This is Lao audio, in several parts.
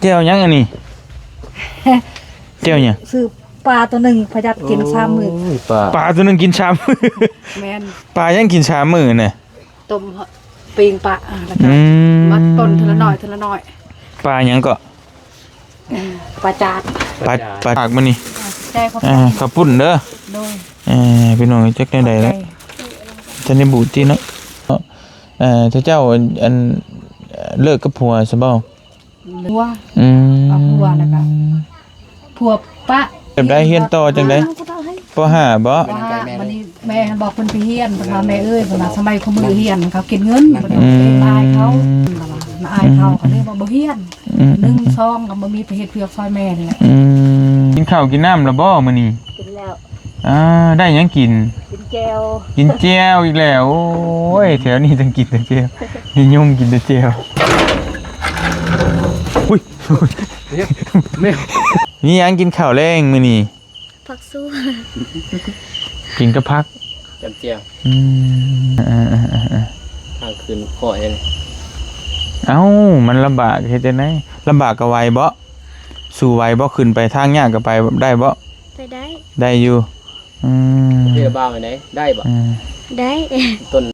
ແຈ່ວຫຍັງອັນນີ້? ແຈ່ວຫຍັງ? ຊື້ປາຕົວໜຶ່ງ ພະຍັດກິນສາມມື້. ໂອ້ຍ ປາ ປາຕົວໜຶ່ງກິນສາມມື້. ແມ່ນ. ປາຫຍັງກິນສາມມື້ນະ? ຕົ້ມ ປີ້ງປາ ແລ້ວກໍ ອືມ ມາຕົ້ນເທື່ອລະໜ້ອຍ ເທື່ອລະໜ້ອຍ. ປາຫຍັງເກາະ? ປາຈາດ ປາ ປາຈາດ ປາຈາກມື້ນີ້ ໃຈຂອບໃຈ ອ່າ ເຂົ້າປຸ້ນເດີ. ໂດຍ ເອີ ພີ່ນ້ອງ ຈັກແນວໃດລະ ຂອບໃຈ ຈະໄດ້ບູດຕິເນາະ. ເອີ ເຈົ້າ ອັນ ເລີກກັບຜົວຊະບໍ່? ຜົວ ອືມ ເອົາຜົວແລ້ວກໍ ຜົວປະ ແບບໃດ ຮຽນຕໍ່ຈັ່ງໃດ? ປໍຫ້າບໍ? ປໍຫ້າ. ບັດນີ້ແມ່ຫັ້ນບອກເພິ່ນໄປຮຽນ ເພິ່ນວ່າ ແມ່ເອີຍ ເພິ່ນວ່າ ສະໄໝຄູ່ມື້ຮຽນເຂົາກິນເງິນ ເພິ່ນວ່າ ອືມ ເອີຍ ອາຍເຂົາ ອືມ ເພິ່ນວ່າ ອາຍເຂົາ ອືມ ກໍເລີຍວ່າບໍ່ຮຽນ. ອືມ ໜຶ່ງ ອືມ ສອງ ກໍບໍ່ມີໄປເຮັດວຽກຊ່ອຍແມ່ນີ້ແຫຼະ. ອືມ ກິນເຂົ້າກິນນ້ຳແລ້ວບໍ່ມື້ນີ້? ກິນແລ້ວ. ອ່າ ໄດ້ຫຍັງກິນ? ກິນແຈ່ວ. ກິນແຈ່ວອີກແລ້ວ. ໂອ້ຍ ແຖວນີ້ຕ້ອງກິນແຕ່ແຈ່ວ ນິຍົມກິນແຕ່ແຈ່ວ. ອຸ້ຍ ແມ່ ມີຫຍັງກິນເຂົ້າແລງມື້ນີ້? ຜັກຊູ ກິນກັບຜັກ ຈ້ຳແຈ່ວ. ອືມ ເອີໆໆໆ ທາງຂຶ້ນຂ້ອຍ. ເອົ້າ ມັນລຳບາກເຮັດຈັ່ງໃດ? ລຳບາກກໍໄຫວບໍ? ສູ້ໄຫວບໍ? ຂຶ້ນໄປທາງຍາກກໍໄປໄດ້ບໍ? ໄປໄດ້. ໄດ້ຢູ່. ອືມ ເຮືອບ່າວໄດ້ ໄດ້ບໍ? ອືມ ໄດ້ ຕົ້ນ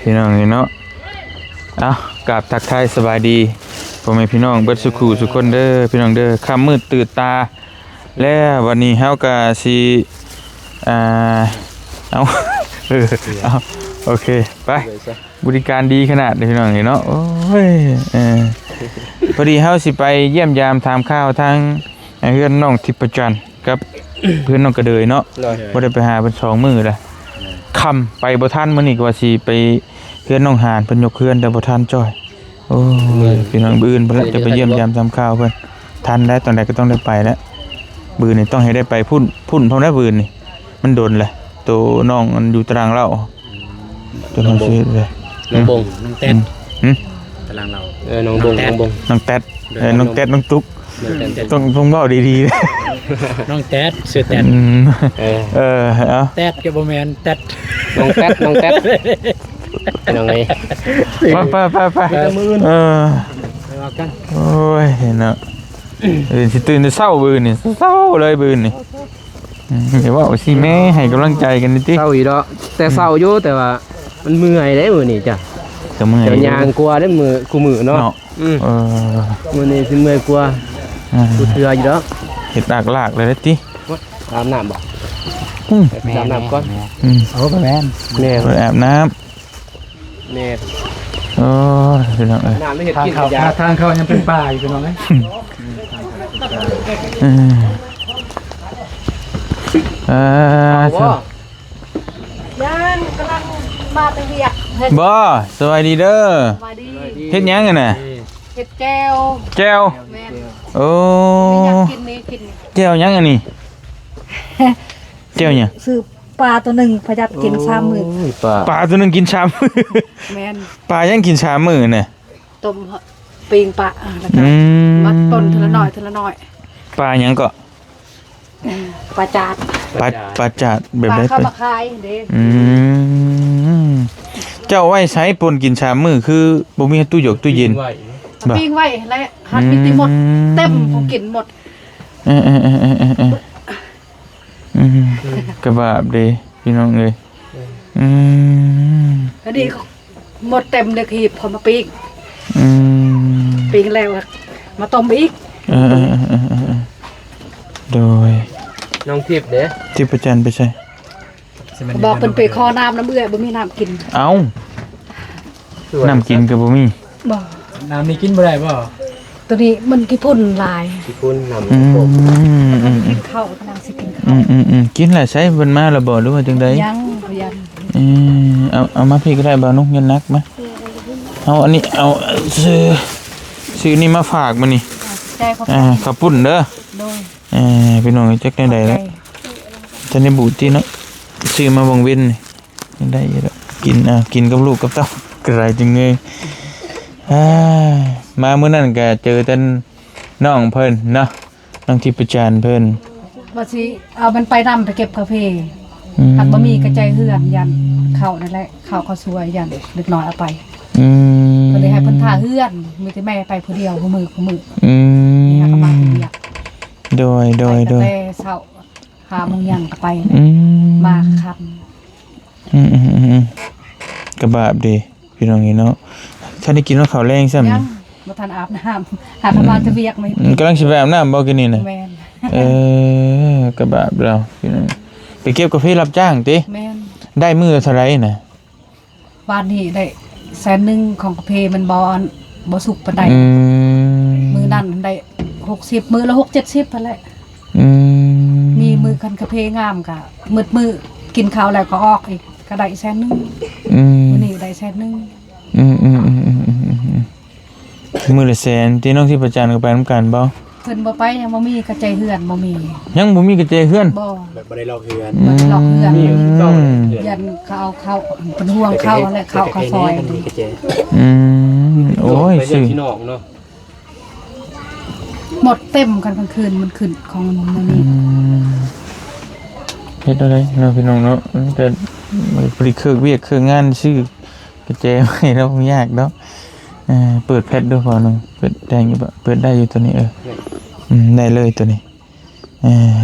ພີ່ນ້ອງເອີຍເນາະ. ເອົ້າ ກາບທັກທາຍສະບາຍດີພໍ່ແມ່ພີ່ນ້ອງເບິດສູ່ຄູ່ສູ່ຄົນເດີ ພີ່ນ້ອງເດີ. ຄ່ຳມືດຕື່ນຕາແລ້ວ ວັນນີ້ເຮົາກະຊິ ອ່າ ເອົາ ເອີ ເອົາ ໂອເຄ ໄປ. ບໍລິການດີຂະໜາດເດ້ພີ່ນ້ອງເອີຍເນາະ. ໂອ້ຍ ເອີ ພໍດີເຮົາຊິໄປຢ້ຽມຢາມຖາມຂ່າວທາງ ເຮືອນນ້ອງທິບປະຈັນ ກັບເພື່ອນນ້ອງກະເດີຍເນາະ. ໂດຍ ບໍ່ໄດ້ໄປຫາເພິ່ນສອງມື້ລະ. ອືມ ຄ່ຳໄປບໍ່ທັນ. ມື້ນີ້ກໍວ່າຊິໄປເຮືອນນ້ອງຫານ ເພິ່ນຍົກເຮືອນແຕ່ບໍ່ທັນຈ້ອຍ. ໂອ້ຍ ມື້ອື່ນ ພີ່ນ້ອງ ມື້ອື່ນພຸ້ນລະ ຈະໄປຢ້ຽມຢາມຖາມຂ່າວເພິ່ນ. ທັນແລ້ວ ຕອນໃດກໍຕ້ອງໄດ້ໄປແລ້ວ. ມື້ອື່ນນີ້ຕ້ອງໃຫ້ໄດ້ໄປພຸ້ນ ພຸ້ນພ້ອມແລ້ວມື້ອື່ນນີ້. ມັນດົນແຫຼະ ໂຕນ້ອງມັນຢູ່ຕາລາງເລົ່າ. ອືມ ໂຕນ້ອງຊື່ເລີຍ ນ້ອງບົງ ນ້ອງແຕັດ. ອືມ ຕາລາງເລົ່າ. ເອີ ນ້ອງບົງ ນ້ອງແຕັດ ນ້ອງບົງ ນ້ອງແຕັດ. ເອີ ນ້ອງແຕັດ ນ້ອງຕຸກ ນ້ອງແຕັດ ຕ້ອງ ຕ້ອງເວົ້າດີໆ. ນ້ອງແຕັດ ຊື່ແຕັດ. ອືມ ເອີ ເອີ ເອົາ ແຕັດກໍບໍ່ແມ່ນແຕັດ ນ້ອງແຕັດ ນ້ອງແຕັດ ນ້ອງເອີຍ. ໄປ ໄປ ໄປ ໄປ ເອີ ໄປມື້ອື່ນ ເອີ ໄປວ່າກັນ. ໂອ້ຍເນາະ ເອີ ຊິຕື່ນແຕ່ເຊົ້າມື້ນີ້ ເຊົ້າເລີຍມື້ນີ້. ອືມ ຢ່າເວົ້າຊິແມ່ ໃຫ້ກຳລັງໃຈກັນຕິ. ເຊົ້າຢູ່ດອກ ແຕ່ເຊົ້າຢູ່ ອືມ ແຕ່ວ່າມັນເມື່ອຍເດ້ມື້ນີ້ຈ້ະ. ກໍເມື່ອຍ ເຈົ້າຍ່າງກວ່າເດ້ມື້ ຄູ່ມື້ເນາະ ເນາະ. ອືມ ເອີ ມື້ນີ້ຊິເມື່ອຍກວ່າ ອ່າ ກູເທື່ອຢູ່ດອກ. ເຮັດອາກລາກເລີຍຕິ. ອາບນ້ຳບໍ່? ອືມ ອາບນ້ຳກ່ອນ. ອືມ ໂອ້ ກໍແມ່ນ ແມ່ນ ບໍ່ໄດ້ອາບນ້ຳ. ແມ່ນ. ໂອ້ຍ ພີ່ນ້ອງເອີຍ ນ້ຳໄດ້ເຮັດກິນ ທາງເຂົ້າ ທາງເຂົ້າຍັງເປັນປ່າຢູ່ ພີ່ນ້ອງເອີຍ. ອືມ ອ່າ ເຂົ້າບໍ່? ຍັງ ກຳລັງມາແຕ່ວຽກ. ບໍ່ ສະບາຍດີເດີ. ສະບາຍດີ. ເຮັດຫຍັງຫັ້ນນະ? ເຮັດແຈ່ວ. ແຈ່ວ. ແມ່ນ. ໂອ້ ນີ້ຢາກກິນນີ້ ກິນນີ້. ແຈ່ວຫຍັງອັນນີ້? ແຈ່ວຫຍັງ? ຊື້ປາຕົວໜຶ່ງ ພະຍັດກິນສາມມື້. ໂອ້ຍ ປາ ປາຕົວໜຶ່ງກິນສາມມື້. ແມ່ນ. ປາຫຍັງກິນສາມມື້ນະ? ຕົ້ມ ປີ້ງປາ ແລ້ວກໍ ອືມ ມາຕົ້ນເທື່ອລະໜ້ອຍ ເທື່ອລະໜ້ອຍ. ປາຫຍັງເກາະ? ປາຈາດ. ປາ ປາຈາດ ປາຈາດແບບໃດ? ປາເຂົາມາຂາຍເດ້. ອືມ ເຈົ້າໄວ້ໃສປົ່ນກິນສາມມື້ ຄືບໍ່ມີຕູ້ຢົກຕູ້ເຢັນ? ປີ້ງໄວ້ ບໍ່? ປີ້ງໄວ້ແຫຼະ ຫັກມີແຕ່ໝົດ ອືມ ເຕັມ ຜູ້ກິນໝົດ. ເອີໆໆໆໆ ອືມ ກະບາບເດ້ ພີ່ນ້ອງເອີຍ. ເອີ ອືມ ອັນນີ້ໝົດເຕັມເລີຍ ຄີບເອົາມາປີ້ງ. ອືມ ປີ້ງແລ້ວມາຕົ້ມອີກ. ເອີໆໆໆ ໂດຍ. ນ້ອງທິບເດ້? ທິບປະຈັນໄປໃສ? ບອກເພິ່ນໄປຂໍນ້ຳນຳເອື້ອຍ ບໍ່ມີນ້ຳກິນ. ເອົ້າ ນ້ຳກິນກໍບໍ່ມີ. ບໍ່ ນ້ຳນີ້ກິນບໍ່ໄດ້ບໍ່? ໂຕນີ້ມັນຂີ້ຝຸ່ນຫຼາຍ. ຂີ້ຝຸ່ນ ນ້ຳ ອືມ ກິນເຂົ້າ ກຳລັງຊິກິນເຂົ້າ. ອືມໆໆ ກິນແລ້ວໃສ ເພິ່ນມາແລ້ວບໍ່ ຫຼືວ່າຈັ່ງໃດ? ຍັງ ຍັງ. ເອີ ເອົາ ເອົາມາພີ້ກໍໄດ້ ບ່າວນຸກ ຢ່າໜັກມາ. ເອົາອັນນີ້ ເອົາ ຊື້ ຊື້ນີ້ມາຝາກມື້ນີ້. ຂອບໃຈ ຂອບໃຈ. ອ່າ ເຂົ້າປຸ້ນເດີ. ໂດຍ. ເອີ ພີ່ນ້ອງ ຈັກແນວໃດລະ ຂອບໃຈ. ຈະໄດ້ບູດຕິເນາະ ຊື້ມາວັງເວັນນີ້ ໄດ້ຢູ່ດອກ ກິນ ອ່າ ກິນກັບລູກກັບເຕົ້າກໍໄດ້ຈັ່ງເງີຍ. ອ່າ ມາມື້ນັ້ນກໍເຈີແຕ່ນ້ອງເພິ່ນເນາະ ນ້ອງທິບປະຈັນເພິ່ນ ວ່າຊິເອົາມັນໄປນຳ ໄປເກັບກາເຟ. ອືມ ຄັນບໍ່ມີກະໃຈເຮືອນ ຢ້ານເຂົ້ານັ້ນແຫຼະ ເຂົ້າເຂົາຊ່ວຍ ຢ້ານເດັກນ້ອຍເອົາໄປ ອືມ ກໍເລີຍໃຫ້ເພິ່ນຖ້າເຮືອນ ມີແຕ່ແມ່ໄປຜູ້ດຽວ ຜູ້ມື້ ຜູ້ມື້ ອືມ ນີ້ຫາກໍມາແຕ່ວຽກ ໂດຍ ໂດຍ ໄປ ໂດຍ ແຕ່ເຊົ້າ ຫ້າໂມງຍັງກໍໄປ ອືມ ມາຄ່ຳ ອືມໆໆໆ ກໍບາບເດ ພີ່ນ້ອງເອີຍເນາະ. ທັນໄດ້ກິນຮອດເຂົ້າແລງຊ້ຳ ຍັງ ບໍ່ທັນອາບນ້ຳ ຫາກໍມາແຕ່ວຽກ ອືມ ກຳລັງຊິໄປອາບນ້ຳບໍ່ ກິນນີ້ນະ? ແມ່ນ ເອີ ກໍບາບແລ້ວ ພີ່ນ້ອງ ໄປເກັບກາເຟຮັບຈ້າງຕິ? ແມ່ນ ໄດ້ມື້ລະເທົ່າໃດນະ? ວານນີ້ໄດ້ແສນໜຶ່ງ ຂອງກາເຟມັນບໍ່ ບໍ່ສຸກປານໃດ ອືມ ມື້ນັ້ນໄດ້ຫົກສິບ ມື້ລະຫົກເຈັດສິບຫັ້ນແຫຼະ ອືມ ມີມື້ຄັນກາເຟງາມກະໝົດມື້ ກິນເຂົ້າແລ້ວກໍອອກອີກ ກໍໄດ້ແສນໜຶ່ງ ອືມ ມື້ນີ້ໄດ້ແສນໜຶ່ງ ອືມໆ ມື້ລະແສນ ທີ່ນ້ອງທິບປະຈັນກໍໄປນຳກັນບໍ່? ເພິ່ນບໍ່ໄປ ຍັງບໍ່ມີກະແຈເຮືອນ ບໍ່ມີ ຍັງບໍ່ມີກະແຈເຮືອນ ບໍ່ ແບບບໍ່ໄດ້ລັອກເຮືອນ ອືມ ບໍ່ໄດ້ລັອກເຮືອນ ມີຢູ່ເກົ່າເຮືອນ ຢ້ານເຂົາເອົາເຂົ້າ ເປັນຫ່ວງເຂົາແຫຼະ ເຂົາກໍຊ່ອຍ ອືມ ໂອ້ຍ ໄປເຮືອນພີ່ນ້ອງເນາະ ໝົດເຕັມກັນກາງຄືນ ມັນຂຶ້ນຂອງມັນນີ້ ອືມ ເຮັດແນວໃດເນາະ ພີ່ນ້ອງເນາະ ມັນກໍບໍ່ໄດ້ເລີກວຽກເລີກງານ ຊື້ກະແຈໃໝ່ແລ້ວ ບໍ່ຍາກດອກ ເອີ ເປີດແພັດດູ ພໍ່ໜຶ່ງ ເປີດໄດ້ຢູ່ບໍ່? ເປີດໄດ້ຢູ່ໂຕນີ້ ເອີ ອືມ ໄດ້ເລີຍໂຕນີ້ ເອີ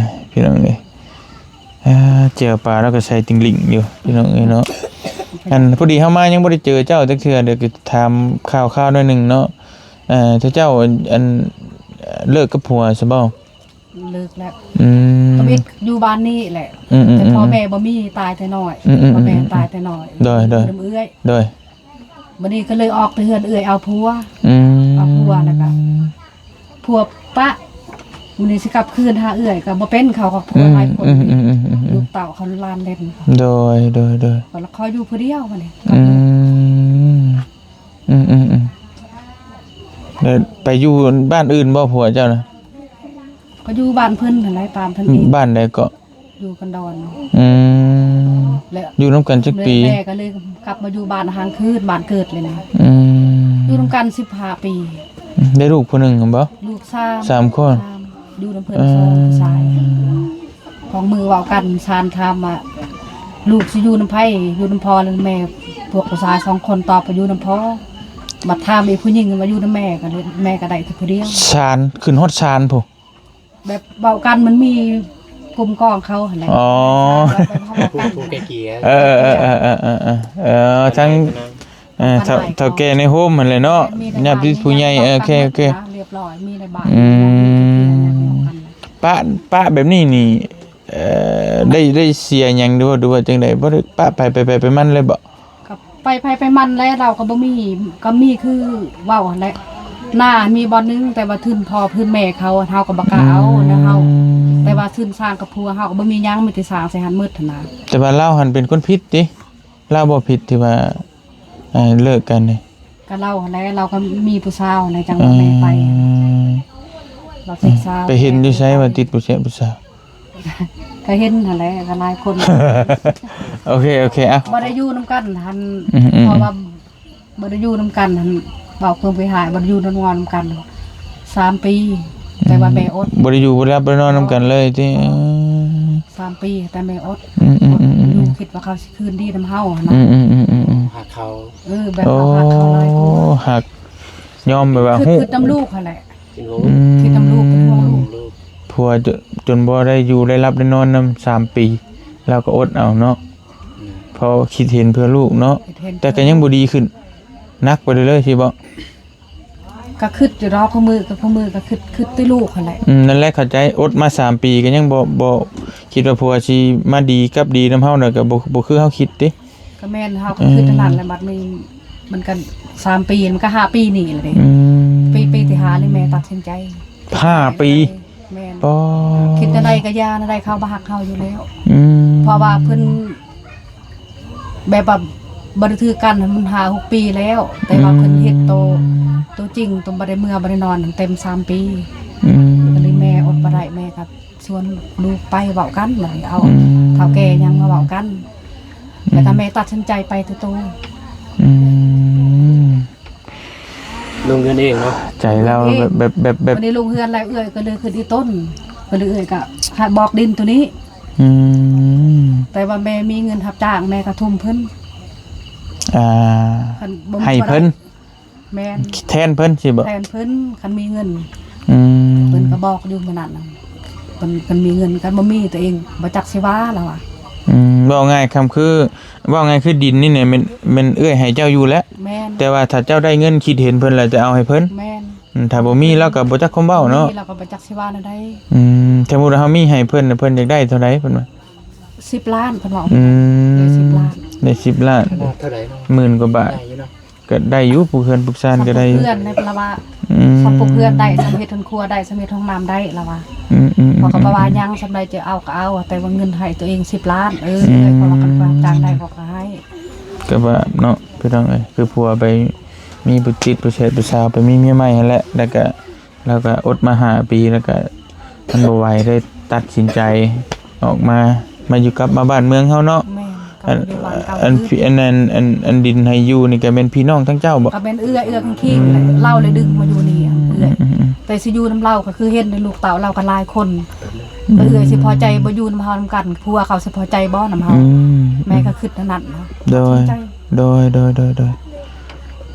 ພີ່ນ້ອງເອີຍ ອ່າ ແຈ່ວປາລາວກໍໃສ່ຕິ່ງລິ່ງຢູ່ ພີ່ນ້ອງເອີຍເນາະ. ອັນ ພໍດີເຮົາມາຍັງບໍ່ໄດ້ເຈີເຈົ້າຈັກເທື່ອ ເດີ ກໍຖາມຂ່າວໆໜ້ອຍໜຶ່ງເນາະ. ເອີ ເຈົ້າ ອັນ ເລີກກັບຜົວຊະບໍ່? ເລີກແລ້ວ ອືມ ທຳອິດຢູ່ບ້ານນີ້ແຫຼະ ອືມໆໆ ແຕ່ພໍ່ແມ່ບໍ່ມີ ຕາຍແຕ່ນ້ອຍ ອືມໆໆ ພໍ່ແມ່ຕາຍແຕ່ນ້ອຍ ໂດຍໆ ຢູ່ນຳເອື້ອຍ ໂດຍ ບັດນີ້ກໍເລີຍອອກແຕ່ເຮືອນເອື້ອຍເອົາຜົວ ອືມ ເອົາຜົວແລ້ວກໍຜົວປະ ມື້ນີ້ຊິກັບຄືນຫາເອື້ອຍກໍບໍ່ເປັນ ເຂົາຄອບຄົວຫຼາຍຄົນ ອືມໆໆໆ ລູກເຕົ້າເຂົາຫຼານເຫຼັ້ນ ໂດຍໆໆ ກໍລະຂໍຢູ່ຜູ້ດຽວບັດນີ້ ອືມ ອືມໆໆ ແລ້ວໄປຢູ່ບ້ານອື່ນບໍ່ຜົວເຈົ້ານະ? ກໍຢູ່ບ້ານເພິ່ນຫັ້ນແຫຼະ ຕາມເພິ່ນເອງ ບ້ານໃດເກາະ? ຢູ່ກັນດອນ ອືມ ແລ້ວຢູ່ນຳກັນຈັກປີ? ແມ່ກໍເລີຍກັບມາຢູ່ບ້ານຫາງຄືນ ບ້ານເກີດເລີຍນະ ອືມ ຢູ່ນຳກັນສິບຫ້າປີ ອືມ ໄດ້ລູກຜູ້ໜຶ່ງແມ່ນບໍ່? ລູກສາມ ສາມຄົນ ສາມ ຢູ່ນຳເພິ່ນ ເອີ ສອງ ຜູ້ຊາຍ ຂອງມື້ເວົ້າກັນ ຊານຖາມວ່າ ລູກຊິຢູ່ນຳໃຜ ຢູ່ນຳພໍ່ ຫຼື ແມ່ ພວກຜູ້ຊາຍສອງຄົນຕອບວ່າຢູ່ນຳພໍ່ ບັດຖາມອີກຜູ້ຍິງວ່າຢູ່ນຳແມ່ ກໍເລີຍ ແມ່ກໍໄດ້ແຕ່ຜູ້ດຽວ ຊານ ຂຶ້ນຮອດຊານພຸ້ນ ແບບເວົ້າກັນ ມັນມີກຸ່ມກອງເຂົາຫັ້ນແຫຼະ ອໍ ແບບເຮົາເວົ້າກັນ ຜູ້ໄກ່ເກ່ຍ ເອີໆໆໆໆ ເອີ ທັງ ເອີ ເຖົ້າ ເຖົ້າແກ່ໃນໂຮມຫັ້ນແຫຼະເນາະ ຍາດຕິດຜູ້ໃຫຍ່ ເອີ ໂອເຄໆ ລຽບຮ້ອຍ ມີໃນບ້ານ ອືມ ປະ ປະແບບນີ້ນີ້ ເອີ ໄດ້ ໄດ້ເສຍຫຍັງ ຫຼືວ່າ ຫຼືວ່າຈັ່ງໃດ ບໍ່ໄດ້ປະ ໄປ ໄປໃຜໄປມັນເລີຍບໍ່? ກໍໄປໃຜໄປມັນແຫຼະ ລາວກໍບໍ່ມີ ກໍມີຄືເວົ້າຫັ້ນແຫຼະ ນາມີບ່ອນໜຶ່ງ ແຕ່ວ່າທຶນພໍ່ທຶນແມ່ເຂົາ ເຮົາກໍບໍ່ກ້າເອົາ ອືມ ນະເຮົາ ແຕ່ວ່າທຶນສ້າງກັບຜົວເຮົາກໍບໍ່ມີຫຍັງ ມີແຕ່ສ້າງໃສ່ຫັ້ນໝົດຫັ້ນນະ ແຕ່ວ່າລາວຫັ້ນເປັນຄົນຜິດຕິ? ລາວບໍ່ຜິດທີ່ວ່າ ເອີ ເລີກກັນນີ້ ກໍລາວຫັ້ນແຫຼະ ລາວກໍມີຜູ້ສາວແຫຼະ ຈັ່ງວ່າແມ່ໄປ ອືມ ລາວຕິດສາວ ໄປເຫັນຢູ່ໃສວ່າຕິດຜູ້ຊາຍ ຜູ້ສາວ? ກໍເຫັນຫັ້ນແຫຼະ ກໍຫຼາຍຄົນ ໂອເຄ ໂອເຄ ເອົ້າ ບໍ່ໄດ້ຢູ່ນຳກັນຫັ້ນ ອືມໆ ເພາະວ່າບໍ່ໄດ້ຢູ່ນຳກັນຫັ້ນ ເວົ້າຄວາມເປັນຫາຍ ບໍ່ໄດ້ຢູ່ນອນນຳກັນສາມປີ ແຕ່ວ່າແມ່ອົດ ບໍ່ໄດ້ຢູ່ ບໍ່ໄດ້ຫຼັບ ບໍ່ໄດ້ນອນນຳກັນເລີຍຕິ? ເອີ ສາມປີ ແຕ່ແມ່ອົດ ອືມໆໆໆ ຢູ່ ຄິດວ່າເຂົາຊິຄືນດີນຳເຮົາຫັ້ນນະ ອືມໆໆໆ ຮັກເຂົາ ເອີ ແບບເຮົາຮັກເຂົາຫຼາຍກວ່າ ໂອ້ ຮັກ ຍອມແບບວ່າ ຄິດ ຮູ້ ຄິດນຳລູກຫັ້ນແຫຼະ ເປັນຫ່ວງ ອືມ ຄິດນຳລູກ ເປັນຫ່ວງລູກ ຜົວຈົນ ຈົນບໍ່ໄດ້ຢູ່ໄດ້ຫຼັບໄດ້ນອນນຳສາມປີ ລາວກໍອົດເອົາເນາະ ອືມ ເພາະຄິດເຫັນເພື່ອລູກເນາະ ຄິດເຫັນ ແຕ່ກໍຍັງບໍ່ດີຂຶ້ນ ໜັກໄປເລື້ອຍໆ ຊິບໍ່? ກໍຄິດຢູ່ດອກ ຄູ່ມື້ກັບຄູ່ມື້ກໍຄິດ ຄິດແຕ່ລູກຫັ້ນແຫຼະ ອືມ ນັ້ນແຫຼະ ເຂົ້າໃຈ ອົດມາສາມປີກໍຍັງບໍ່ ບໍ່ຄິດວ່າຜົວຊິມາດີກັບດີນຳເຮົານະ ກໍບໍ່ ບໍ່ຄືເຮົາຄິດຕິ? ກໍແມ່ນ ເຮົາກໍ ອືມ ຄິດເທົ່ານັ້ນແຫຼະ ບັດນີ້ມັນກໍສາມປີ ມັນກໍຫ້າປີນີ້ແຫຼະເດ້ ອືມ ປີ ປີທີຫ້ານີ້ແມ່ຕັດສິນໃຈ ຫ້າປີ ແມ່ນ ອໍ ຄິດແນວໃດກໍຢ່າ ແນວໃດເຂົາບໍ່ຮັກເຮົາຢູ່ແລ້ວ ອືມ ເພາະວ່າເພິ່ນ ແບບວ່າບໍ່ໄດ້ຖືກກັນຫັ້ນມັນຫ້າຫົກປີແລ້ວ ແຕ່ວ່າເພິ່ນເຮັດໂຕ ອືມ ໂຕຈິງ ໂຕບໍ່ໄດ້ເມືອບໍ່ໄດ້ນອນຫັ້ນເຕັມສາມປີ ອືມ ກໍເລີຍແມ່ອົດບໍ່ໄດ້ ແມ່ກໍຊວນລູກໄປເວົ້າກັນ ບັດນີ້ເອົາ ອືມ ເຖົ້າແກ່ຫຍັງມາເວົ້າກັນ ອືມ ແລ້ວກໍແມ່ຕັດສິນໃຈໄປແຕ່ໂຕ ອືມ ລົງເຮືອນເອງເນາະ ໃຈລາວແບບ ແບບ ແບບ ແບບ ບັດນີ້ລົງເຮືອນແລ້ວ ເອື້ອຍກໍເລີຍຂຶ້ນອີ່ຕົນ ກໍເລີຍເອື້ອຍກໍຫາບອກດິນໂຕນີ້ ອືມ ແຕ່ວ່າແມ່ມີເງິນຮັບຈ້າງ ແມ່ກໍທຸ່ມເພິ່ນ ອ່າ ຄັນບໍ່ມີ ໃຫ້ເພິ່ນ ບໍ່ໄດ້ ແມ່ນ ແທນເພິ່ນຊີ້ບໍ? ແທນເພິ່ນ ຄັນມີເງິນ ອືມ ເພິ່ນກໍບອກຢູ່ມື້ນັ້ນນະ ເພິ່ນ ຄັນມີເງິນ ຄັນບໍ່ມີຕົວເອງບໍ່ຈັກຊິວ່າ ລາວວ່າ ອືມ ເວົ້າງ່າຍຄຳຄື ເວົ້າງ່າຍຄືດິນນີ້ແມ່ນ ແມ່ນເອື້ອຍໃຫ້ເຈົ້າຢູ່ແຫຼະ ແມ່ນ ແຕ່ວ່າຖ້າເຈົ້າໄດ້ເງິນຄິດເຫັນເພິ່ນແລ້ວຈະເອົາໃຫ້ເພິ່ນ ແມ່ນ ອືມ ຖ້າບໍ່ມີລາວກໍບໍ່ຈັກຄວາມເວົ້າເນາະ ບໍ່ມີລາວກໍບໍ່ຈັກຊິວ່າແນວໃດ ອືມ ສົມມຸດວ່າເຮົາມີໃຫ້ເພິ່ນ ເພິ່ນຢາກໄດ້ເທົ່າໃດ ເພິ່ນວ່າ ສິບລ້ານ ເພິ່ນເວົ້າ ອືມ ໄດ້ສິບລ້ານ ໄດ້ສິບລ້ານ ເທົ່າໃດເນາະ ໝື່ນກວ່າບາດ ໄດ້ຢູ່ເນາະ ກໍໄດ້ຢູ່ ປູກເຮືອນປູກຊານກໍໄດ້ຢູ່ ເຮືອນໃນລາວວ່າ ອືມ ຊຳປຸກເຮືອນໄດ້ ຊຳເຮັດເຮືອນຄົວໄດ້ ຊຳເຮັດຫ້ອງນ້ຳໄດ້ ລາວວ່າ ອືມໆໆ ເຂົາກໍບໍ່ວ່າຫຍັງ ຊຳໃດຈະເອົາກໍເອົາ ແຕ່ວ່າເງິນໃຫ້ຕົວເອງສິບລ້ານ ເອີ ອືມ ເອື້ອຍເຂົາວ່າຄັນວ່າຈ້າງໄດ້ເຂົາກໍໃຫ້ ກໍວ່າເນາະ ພີ່ນ້ອງເອີຍ ຄືຜົວໄປມີຜູ້ຕິດຜູ້ແຊດຜູ້ສາວ ໄປມີເມຍໃໝ່ຫັ້ນແຫຼະ ແລ້ວກໍ ລາວກໍອົດມາຫ້າປີ ແລ້ວກໍມັນບໍ່ໄຫວ ເລີຍຕັດສິນໃຈອອກມາ ມາຢູ່ ກັບມາບ້ານເມືອງເຮົາເນາະ ແມ່ນ ກັບມາຢູ່ບ້ານເກົ່າ ອັນ ຄື ອັນ ອັນ ອັນ ອັນ ອັນດິນໃຫ້ຢູ່ນີ້ກໍແມ່ນພີ່ນ້ອງທັງເຈົ້າບໍ? ກໍແມ່ນເອື້ອຍ ເອື້ອຍຂ້າງຄີງແຫຼະ ອືມ ລາວເລີຍດຶງມາຢູ່ນີ້ ອືມ ເອື້ອຍ ອືມ ອືມ ແຕ່ຊິຢູ່ນຳລາວກໍຄືເຫັນໃນລູກເຕົ້າລາວກໍຫຼາຍຄົນ ອືມ ກໍເອື້ອຍຊິພໍໃຈບໍ່ຢູ່ນຳເຮົານຳກັນ ຜົວເຂົາຊິພໍໃຈບໍ່ນຳເຮົາ ອືມ ແມ່ກໍຄິດແນວນັ້ນນະ ໂດຍ ຕັດສິນໃຈ ໂດຍ ໂດຍ ໂດຍ ໂດຍ